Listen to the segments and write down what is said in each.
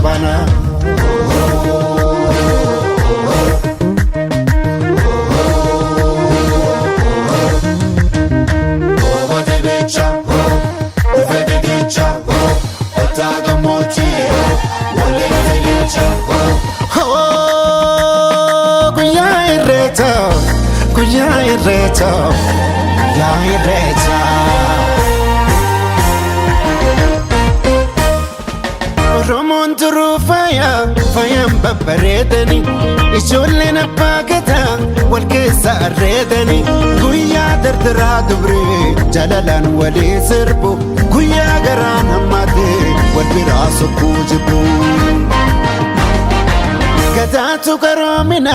baana. Guyyaa Irreechaa, guyyaa Irreechaa, guyyaa Irreechaa. Oromoon turuu faaya, faayaan babbareedani, ijoolleen abbaa gadaa wal keessa arreedani, guyyaa dardaraa dubree jaalalaan walii sirbu, guyyaa garaan hammaate wal biraa sokkuu jibbu. Gadaatu garoomina,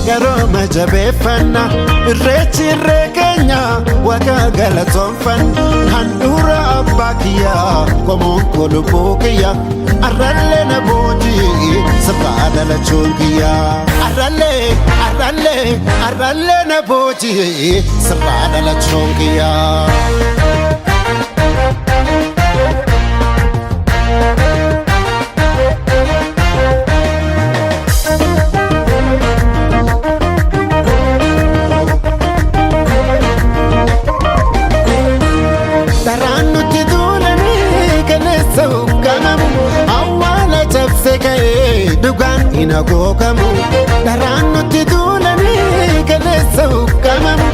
garooma jabeeffanna, Irreechi irree keenya, waaqa galatoonfanna, handhuura abbaa kiyyaa, qomoon koo lubbuu kiyya, arrallee na boojii sirraa dhalachuun kiyya. Arrallee, arrallee, arrallee na boojii sirraa dhalachuun kiyya. Daraan nutti duulanii kaleessa hogganamu, awwaala cabse ka'ee dhugaan hin hagoogamu. Daraan nutti duulanii kaleessa hogganamu,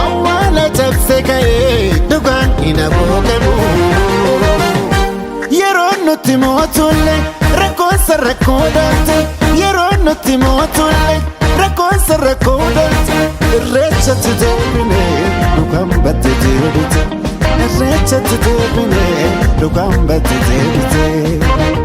awwaala cabse ka'ee dhugaan hin hagoogamu. Yeroo nutti mootulle rakkoonsa rakkoo dhalte, yeroo nutti mootulle rakkoonsa rakkoo dhalte, Irreechatti deebine dhugaan batte deebite, Irreechatti deebine dhugaan batte deebite.